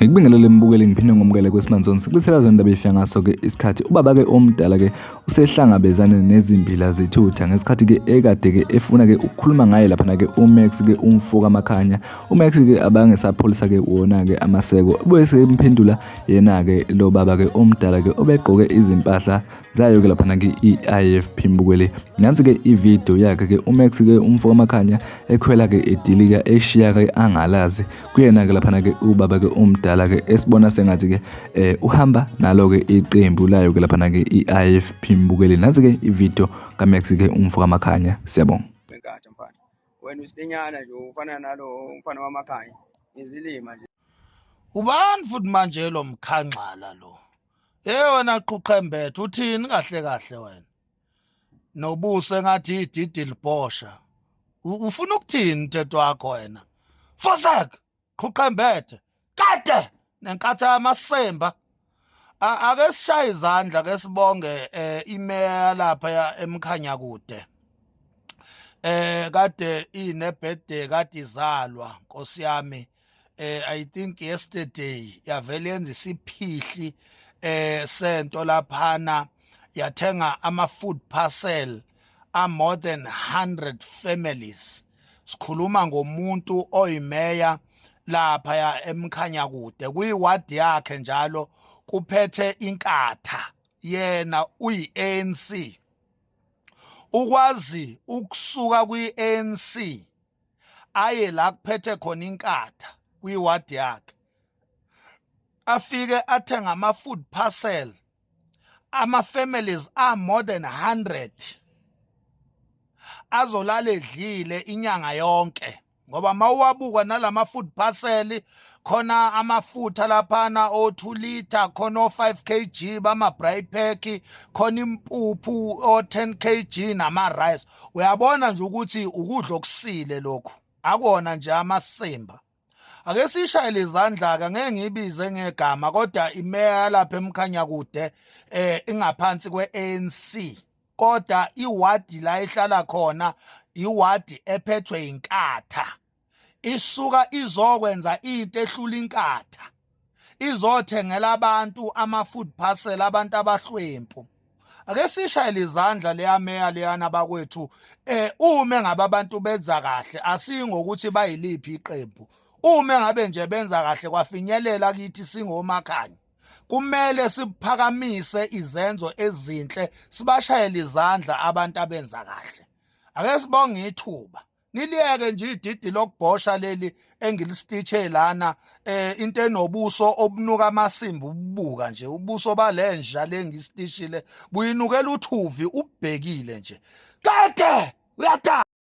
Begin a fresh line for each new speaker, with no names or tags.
Ngikubingelele mbukeli ngiphinde ngomukele kwesimanzoni sikulethela zona indaba efika ngaso ke isikhathi ubaba ke omdala ke usehlangabezane nezimbila zithutha ngesikhathi ke ekade ke efuna ke ukukhuluma ngaye lapha ke uMax ke umfo kaMakhanya uMax ke abangesapholisa ke wona ke amaseko ubuye semphendula yena ke lo baba ke omdala ke obegqoke izimpahla zayo ke laphana ke i-IFP mbukeli nansi ke ivideo yakhe ke uMax ke umfo kaMakhanya ekhwela ke edilika eshiya ke angalazi kuyena ke laphana ke ubaba ke omdala ke esibona sengathi ke eh uhamba nalo ke iqembu layo ke laphana ke i-IFP mbukeli nansi ke ivideo kaMax ke umfo kaMakhanya siyabonga
Wenkatha mfana. Wena usilinyana nje ufana nalo umfana wamakhanya. Izilima nje.
Ubani futhi manje lo mkhangxala lo? Hey wena qhuqhembethe uthini kahle kahle wena? Nobuso engathi ididi libhosha. Ufuna ukuthini umthetho wakho wena? Fosak qhuqhembethe kade nenkatha yamasemba. Ake sishaye izandla ke sibonge eh, imeya lapha emkhanya kude. Kade ine birthday kade izalwa Nkosi yami. I think yesterday yavele yenza isiphihli sento laphana yathenga ama food parcel a more than 100 families. Sikhuluma ngomuntu oyimeya lapha ya emkhanya kude kuyiward yakhe njalo kuphethe inkatha yena uyi-ANC ukwazi ukusuka kwi-ANC aye la kuphethe khona inkatha kwiward yakhe afike athenga ama food parcel ama families are more than 100 azolala edlile inyanga yonke ngoba mawuwabuka nalama food parcel khona amafutha laphana o 2 liter khona o 5 kg bama braai pack khona impuphu o 10 kg nama rice. Uyabona nje ukuthi ukudla okusile lokhu akona nje amasimba. Ake sishayele izandla ke ngeke ngibize ngegama kodwa imeya lapha emkhanya kude ingaphansi kweANC kodwa iwadi la ehlala khona iwadi ephethwe inkatha isuka izokwenza into ehlula inkatha izothengela abantu ama food parcel abantu abahlwempu. Ake sishayele izandla leya meya leyana bakwethu uma ngabe abantu benza kahle asingokuthi bayiliphi iqembu uma ngabe nje benza kahle kwafinyelela kithi singomakhanya kumele siphakamise izenzo ezinhle sibashayele izandla abantu abenza kahle. Ake sibonge ithuba niliyeke nje ididi lokubhosha leli engilistitche lana into enobuso obunuka amasimba ububuka nje ubuso balenja lengistitchile buyinukela uthuvi ubhekile nje kade uyada.